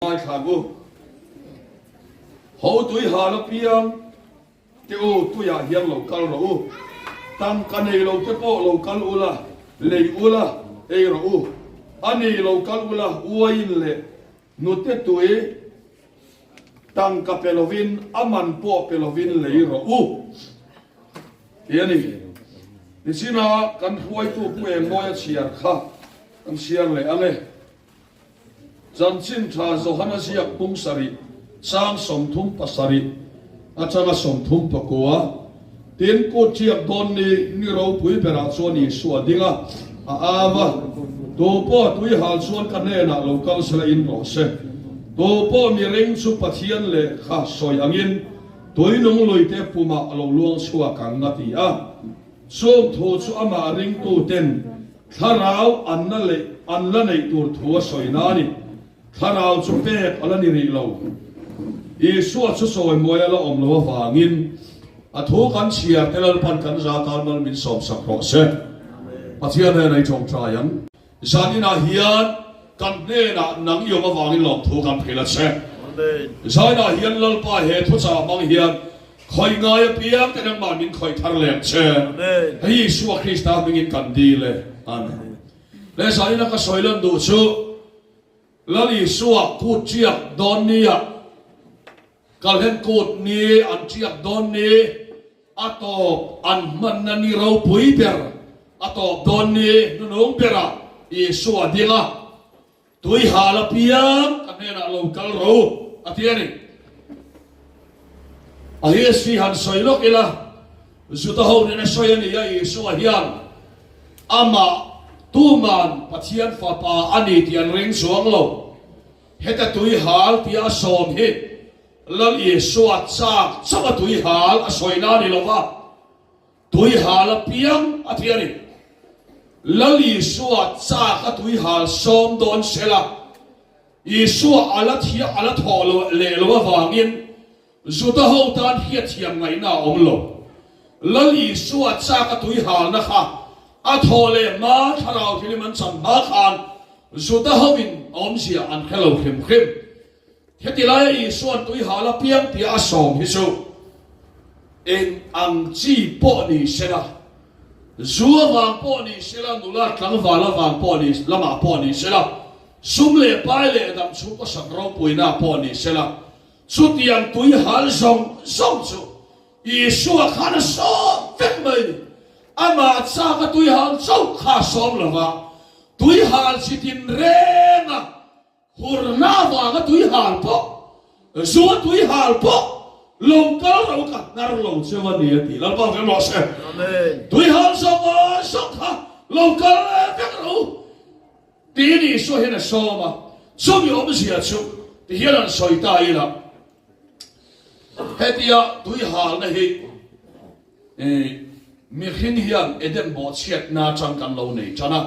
Ngaithla ang u. Ho tui hal apiang te u tuiah hian lo kal rawh u. Tangka nei lo te pawh lo kal ula, lei ula, ei rawh u. A ni lo kal ula, uaiin leh nute tui tangka pe lovin a man pawh pe lovin lei rawh u. Ti a ni. Nichina kan hruaitu Pu Engmawia chhiar kha kan chhiar leh ang e. Chanchin tha Johana ziak pung sarih, chang 37 atanga 39, Tin, kut ṭiak dawn ni ni ropui berah chuan Isua ding a, a au a, Tu pawh tui hal chuan ka hnenah lo kal sela in rawh se. Tu pawh miring chu Pathian lehkha sawi angin tui nung luite pumah a lo luang chhuak ang, a ti a. Chung thu chu amah ringtuten Thlarau an la leh an la neih tur thu a sawi na a ni. Thlarau chu pek a la ni rih lo. Isua chu chawimawi a la awm lo avangin a thu kan chhiar te Lalpan kan za tan mal min sawmsak rawh se. Pathian hnenah i tawngtai ang. Zaninah hian kan hnenah nang i awm avangin lawmthu kan hrilh a che. Zainah hian Lalpa he thuchah hmang hian Khawih ngai apiang te nangmah min khawih thar leh ang che. Hei Isua Krista hmingin kan dil e. Amen. Leh zanin a ka sawi lan duh chu Lal Isua kut ṭiak dawn nia Kalhen kut ni an ṭiak dawn ni a tawp an hmanna ni ropui ber a tawp dawn ni hnunung berah Isua ding a Tui hal apiang ka hnenah lo kal ro a ti a ni. A history han sawi lawk ila, Juda ho nen a sawi a ni a, Isua hian amah tuman Pathian fapa a ni tih an ring chuang lo. Heta tui hal tia a sawm hi Lal Isua chak chauh a tui hal a sawina a ni lo va. Tuihal a piang a ti a ni. Lal Isua chak a tuihal sawm dawn sela, Isua a la thiah a la thawh lo leh lo avangin Juda ho tan hriatthiam ngaihna a awm lo. Lal Isua chak a tuihalna kha a thawh leh hma thlarau thilim an chan hma khan Juda hoin awmzia an hre lo hrim hrim. Heti laia Isua'n tuihal a piang tia a sawm hi chu eng ang chi pawh ni sela, zu avang pawh ni sela, nula tlangval avang pawh ni lamah pawh ni sela, sum leh pai leh dam chhungkaw sak ropuina pawh ni sela, chutiang tuihal zawng zawng chu Isua khan a sawm vek mai ni. Amah chak a tuihal chauh kha a sawm lova, tuihal chi tinreng a Hurna avanga tui hal pawh, zua tui hal pawh lo kal ro ka hnar lo cheu a ni a ti. Lalpa veng rawh se. Tui hal zawng zawng kha lo kal vek ro tiin Isua hian a sawm a. Chumi awmzia chu ti hian an sawi ta ila, hetia tui halna hi Mihring hian Eden bawhchhiatna atang kan lo nei tan a.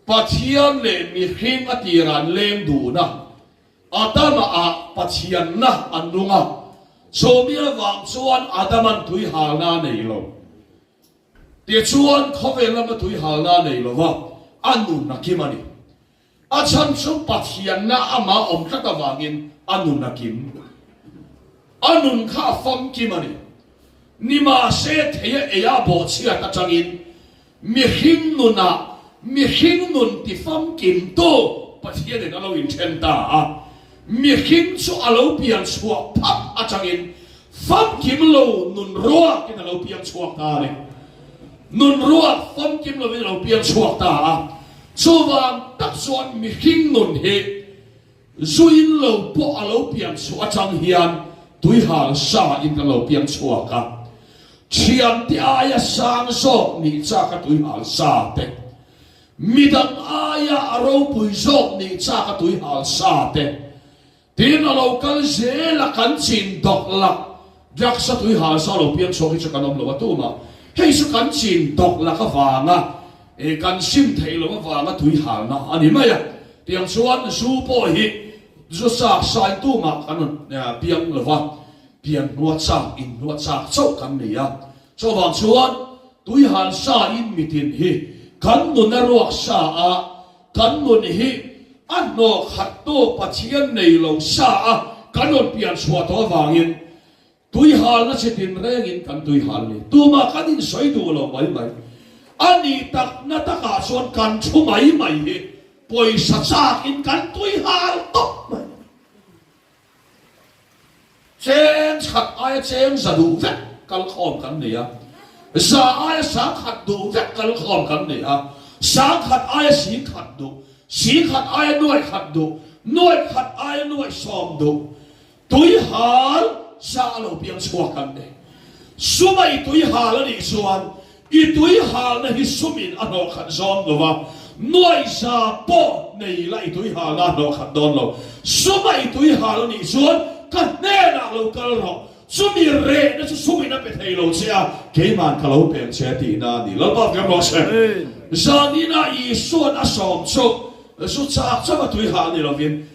Pathian leh mihring a tirah an leng dun a, Adama ah Pathianna an nung a, chumi avang chuan Adaman tuihalna a nei lo. Tichuan khawvel lama tuihalna a nei lo va, a nun a kim a ni. A chhan chu Pathianna amah awm tlat avangin a nun a kim. A nun kha a famkim a ni. Nimahse theia eia bawhchhiat atangin mihring nunah mihring nun tifamkimtu Pathianin a lo inthen ta a. Mihring chu a lo pian chhuah phak atangin famkim lo nun ruakin a lo piang chhuak ta a ni. Nun ruak famkim lovin a lo piang chhuak ta a. Chuvang tak chuan mihring nun hi zuin lo pawh a lo piang chhuah atang hian tuihal sa in kan lo piang chhuak a. Thiante aia sang zawk nih chak a tuihal sa te, midang aia a ropui zawk nih chak a tuihal sa te, Tin, a lo kal zel a, kan chin dawk lak drugs a tui hal sa lo piang chhuak hi chu kan awm lo a tumah hei chu kan chin dawk lak avanga eh kan sim theih loh avanga tui halna a ni mai a. Tiang chuan zu pawh hi zu chak sain tumah kan rawn piang lo va, pian hnua chak in hnua chak chauh kan ni a. Chuvang chuan tui hal sa in mitin hi kan nun a ruak sa a, kan nun hi. A hnawh khattu Pathian nei lo sa a kan rawn pian chhuah tawh avangin tuihalna chi tinrengin kan tuihal ni. Tumah kan insawi duh lo mai mai. A nih takna takah chuan kan thu mai mai hi pawisa chakin kan tuihal tawp mai. Cheng khat aia cheng za duh vek kalkhawm kan ni a, za aia sang khat duh vek kalkhawm kan ni a, sang khat aia sing khat duh, sing khat aia nuai khat duh, nuai khat aia nuai sawm duh, tui hal sa a lo piang chhuak kan ni. Suma i tui hal a nih chuan I tui halna hi sumin a hnawh khat zawn lo va, nuaiza pawh nei la i tui halna a hnawh khat dawn lo. Suma i tui hal a nih chuan ka hnenah lo kal rawh, chumi rehna chu sumin a pe thei lo che a, keiman ka lo peng che tihna a ni. Lalpa fiam rawh se. Zanina Isua'n a sawm chu zu chak chauh a tui hal ni lovin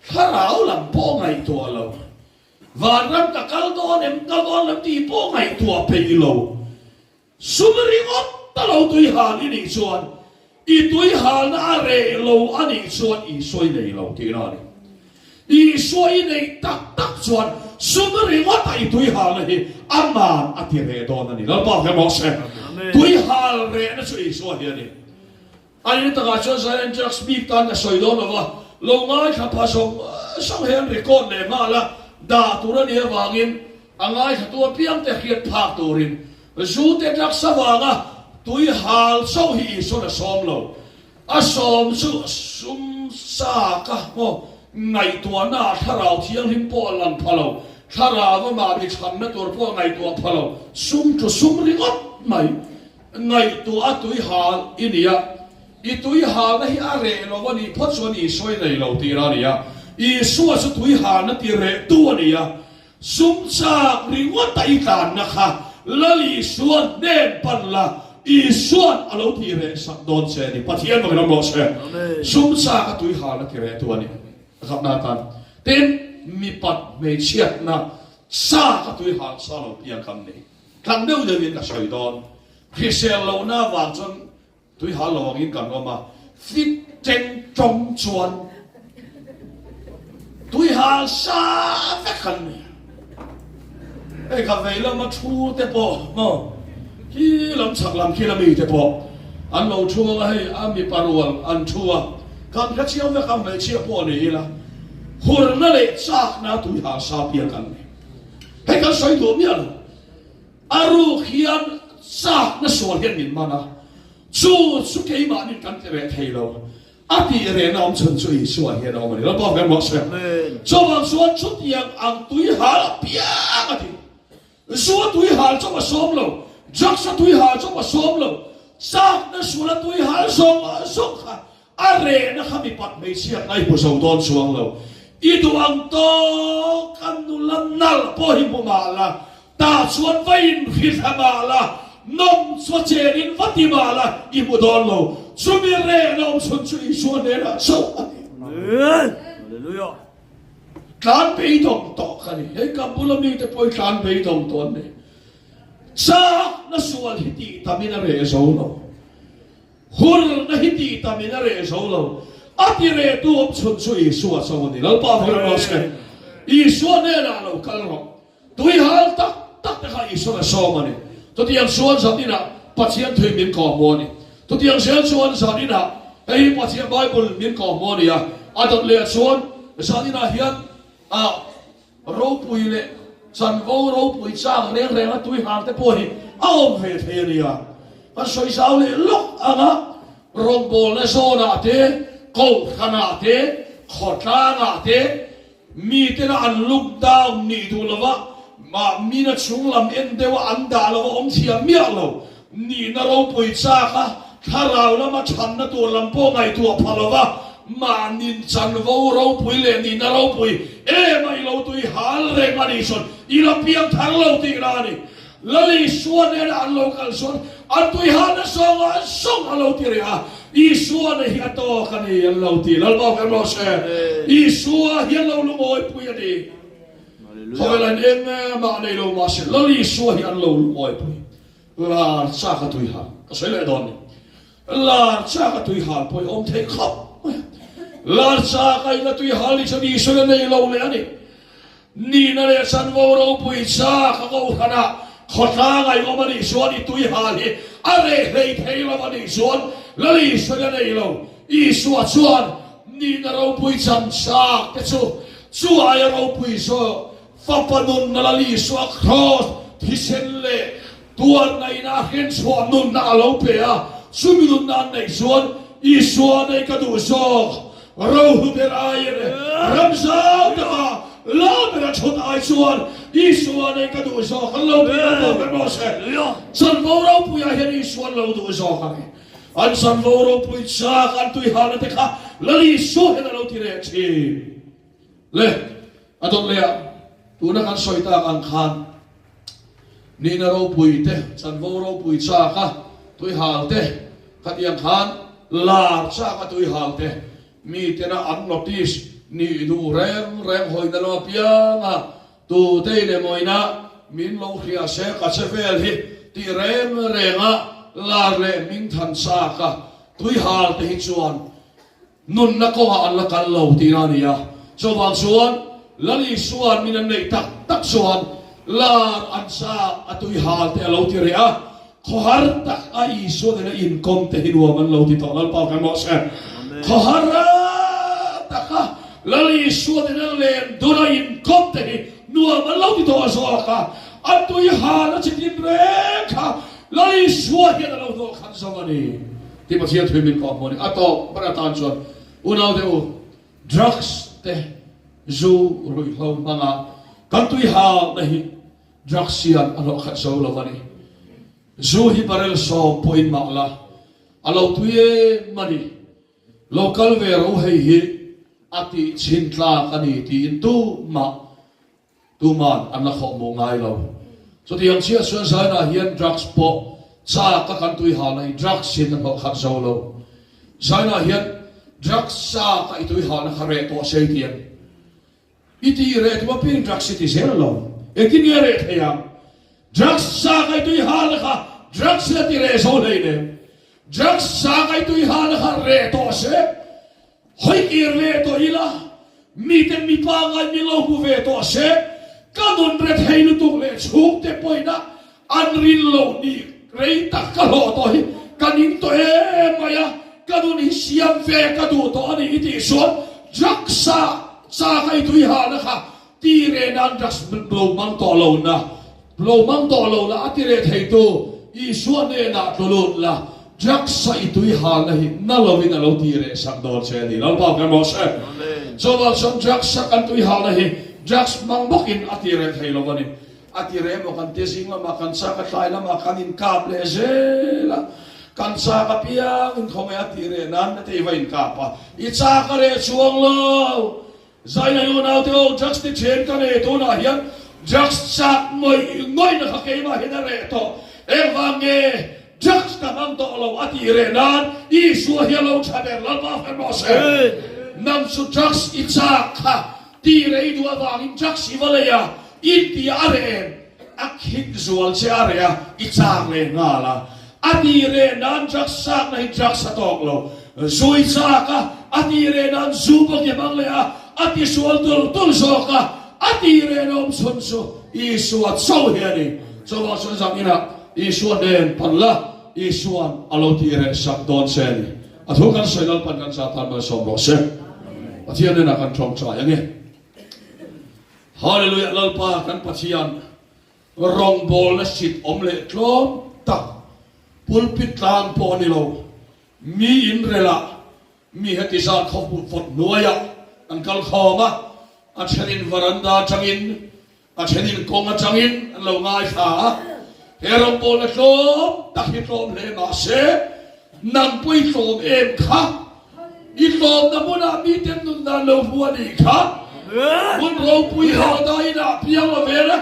thlarau lam pawh ngaihtuah lo, vanram ka kal dawn em, kal dawn lo tih pawh ngaihtuah peih lo. Sum ringawt ta lo tui hal i nih chuan i tui halna a reh lo a nih chuan Isua i nei lo tihna a ni. Isua i neih tak tak chuan sum ringawta i tui halna hi aman a ti reh dawn a ni. Lalpa hre rawh se. Tui hal rehna chu Isua hi a ni. A in takah chuan Zion Drugs bik tan ka sawi dawn lova, lo ngaithla pha zawng zawng hian record leh nghal a, dah tur a nih avangin a ngaithlatu apiang te hriat phak turin zu te drugs avanga tui hal chauh hi Isua'n a sawm lo. A sawm chu sum sa ka maw ngaihtuahna ah thlarau thianghlim pawh a lang pha lo, thlarau amah mi chhanna tur pawh a ngaihtuah pha lo, sum chu sum ringawt mai. Ngaihtuah a tui hal i ni a, i tui halna hi a reh lo a nih phawt chuan Isua i nei lo tihna a ni a. Isua chu tui halna ti rehtu a ni a, sum chak ringawta i tlanna kha Lal Isua hnen pan la, Isua'n a lo tih reh sak dawn che a ni. Pathian bawkin awm rawh se. Sum chak a tui halna ti rehtu a ni. A khapna atan tin mipat hmeichhiatna chak a tui hal sa lo piang kan ni. Tlang deuh deuhin ka sawi dawn. Hrisel lohna avang chuan tui hal lo angin kan awm a, fit teng tawng chuan tui hal sa vek kan ni. Hei ka vei lama thu te pawh maw khi lam chhak lam khi lami te pawh an lo thu ang a, hei a mipa rual an thu a, kan hrechiang vek a, hmeichhia pawh ni ila hurna leh chakna tui hal sa piang kan ni. Hei kan sawi duh miah lo. A ruk hian chakna sual hian min man a, chu chu keimahnin kan ti reh thei lo. A tih rehna awm chhun chu Isua hian a awm a ni. Lalpa hmel mawh se. Chuvang chuan chutiang ang tui hal apiang a ti. Zu a tui hal chauh a sawm lo, drugs a tui hal chauh a sawm lo, chakna sual a tui hal zawng zawng kha A rehna kha mipat hmeichhia ka i hmu zo dawn chuang lo. I duh ang tawk a nula nalh pawh hi hmu mah la, tah chuan va inhrilha mah la, nawm chu a chenin va ti mah la, i hmu dawn lo. Chumi rehna awm chhun chu Isua hnenah chauh a ni. Hallelujah. Tlan beidawng tawh ka ni. Hei ka bula mite pawh hi tlan beidawng tawh an ni. Chakna sual hi tih tamin a reh zo lo. Hurna hi tih tam in a reh zo lo. A ti rehtu awm chhun chu Isua chauh a ni. Lalpa vawin rawh se. Isua hnenah lo kal rawh. Tui hal tak tak te kha Isua'n a sawm a ni. Chutiang chuan zan inah Pathian thui min kawhhmuh a ni. Chutiang zel chuan zan inah hei hi Pathian Bible min kawhhmuh a ni a. A dawt leh chuan zan inah hian ah Ropui leh chanvo ropui chak reng reng a tui hang te pawh hi a awm ve thei a nia. Kan sawi zau leh lawk ang a, rawngbawlna zawnah te, kohhranah te, khawtlangah te, mitena an look down nih duh lova, mina chhunglam en deuha an dah lova awm thiam miah lo, Nihna ropui chak a, thlarau lama chhanna tur lam pawh ngaihtuah pha lova, mahnin chanvo ropui leh nihna ropui em a i lo tui hal reng a nih chuan i la piang thar lo tihna a ni. Lal Isua nena an lo kal chuan an tui halna zawng ah zawng a lo ti reh a, Isua na hi a tawk a ni an lo ti. Lalpa kan rawh se. Isua hi an lo lungawipui a ni. Khawvel an eng mah nei lo mahse Lal Isua hi an lo lungawipui. Lar chak a tui hal, ka sawi leh dawn ni. Lar chak a tui hal pawh i awm thei khawp mai a. Lar chak a ina tui hal ni chuan Isuan a nei lo leh a ni. Nihna leh chanvo ropui chak a kohhran ah khawtlang a i awm a nih chuan i tui hal hi a reh hlei thei lo a nih chuan Lal Isuan a nei lo. Isua chuan nihna ropui chan chak te chu chu aia ropui zawk Fapa nunna Lal Isua Kraws thisen leh tuarna in a hrenchhuah nunna a lo pe a, chumi nunna an neih chuan Isua nei ka duh zawk rohlu ber aiin ram zau taka la bera thut ai chuan Isua nei ka duh zawk an lo ti a tawp em aw se. Chanvo ropuiah hian Isua an lo duh zawk a ni. An chanvo ropui chak an tuihalna te kha Lal Isua hian a lo ti reh thin. Le, a dawt leh ah tuna kan sawi tak ang khan nihna ropui te, chanvo ropui chak a tuihal te, khatiang khan lar chak a tuihal te, mi tena an notice nih duh reng reng hawina lam apiang a tute in emawina min lo hria se ka che vel hi tih reng reng a lar leh hmingthan chak a tuihal te hi chuan Nunna kawngah an la kal lo tihna a ni a. Chuvang chuan Lal Isua'n min an neih tak tak chuan lar an chak a tui hal te a lo ti reh a, khawhar tak a Isua nena inkawm te hi nuam an lo ti tawh Lalpa kan mawh se. Khawhar tak a Lal Isua nena len dun a inkawm te hi nuam an lo ti tawh zawk a, a tui hal a chi tin reng kha Lal Isua hian a lo hnawh khat zo a ni. Ti Pathian thui min kawh hmuh a ni. A tawp ber atan chuan unaute u, drugs te zu ruihhlo hmanga kan tui halna hi drugs hian a hlawh khat zo lo a ni. Zu hi barrel sawm pawhin mah la, a lo tui em a ni. Lo kal ve ro hei hi a tih chhin tlak a ni tiin tumah Tuman an la khawh hmuh ngai lo. Chutiang chiah chuan Zainah hian drugs pawh chak a kan tui halna hi drugs in a hnawh khat zo lo. Zainah hian drugs chak a i tui halna kha reh tawh sei tiang i ti reh tum apiang drugs i ti zel lo. Engtin nge a reh thei ang? Drugs chak a i tui halna kha drugs in a ti reh zo hleinem. Drugs chak a i tui halna kha reh tawh se. Hawi kir ve tawh ila, miten mi pangngai min lo hmu ve tawh se, ka nun rethei lutuk leh chhungte pawina an rin loh ni rei tak ka hlawh tawh hi ka ning tawh em mai a, ka nun hi siam ve ka duh tawh a ni i tih chuan drugs ah chak a i tui hahna kha ti reh nan drugs lo hmang tawh lo na. Lo hmang tawh lo la, a ti reh theitu Isua hnenah tlu lut la, drugs a i tui halna hi na lovin a lo ti reh sak dawn che a ni. Lalpa kan rawh se. Chuvang chuan drugs a kan tui halna hi drugs hmang bawkin a ti reh thei lo a ni. A ti reh emaw kan ti zing lamah kan chak a, tlai lamah kan inkap leh zel a, kan chak apiangin khawnge a ti reh nan na te i va inkap a, i chak a reh chuang lo. Zaina unaute aw drugs ti then ka nei tunah hian drugs chak ngawih ngawihna kha keimah hian a reh tawh. Engvang nge drugs ka hmang tawh lo a tih reh nan Isua hi a lo tha ber Lalpa hre rawh se. Nang chu drugs i chak kha tih reh i duh avangin drugs i va lei a, in tih a reh em? A khik zual che a reh a, i chak leh nghal a. A tih reh nan drugs chakna hi drugs a tawk lo. Zu i chak a, a tih reh nan zu bawk i hmang leh a, a ti sual tul tul zawk a, a tih reh na awm chhun chu Isua chauh hi a ni. Chuvang chuan zan inah Isua nen pan la, Isua'n a lo tih reh sak dawn che a ni. A thu kan sawi Lalpan kan zah tan malsawm rawh se. Pathian hnenah kan tawngtai ange. Hallelujah Lalpa kan Pathian rawngbawlna sit awm leh tlawm tak pulpit tlang pawh a ni lo. Mi in relah mi heti zat khaw hmuh vawt hnuaiah an kal khawm a, a thenin varanda atangin, a thenin kawng atangin an lo ngaithla a. He rawngbawlna tlawm tak hi tlawm hle mah se, nang pawh i tlawm em kha? I tlawmna hmunah miten nun dan lo hmu a nih kha. Hmun ropui hawda inah piang lo ve le,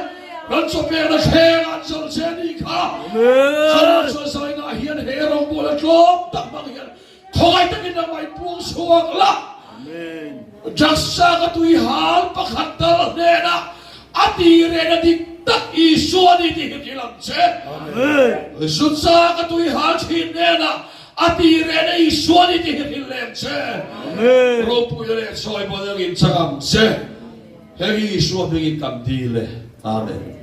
kan chawpekna thleng an zawrh che a nih kha. Chawlh chuan zainah hian he rawngbawlna tlawm tak hmang hian khawngaih takin nangmah in puang chhuak la. Jaksa ka tui hal pakhat dal hnenah a ti rehna dik tak Isua a ni tih hi thil ang che. Zutsa ka tui hal thin hnenah. A ti reh na Isua ni ti hi hrilh leng che. Amen. Ropuina leh chawi bawl angin chak ang che. Heng hi Isua hmingin kan dil e. Amen.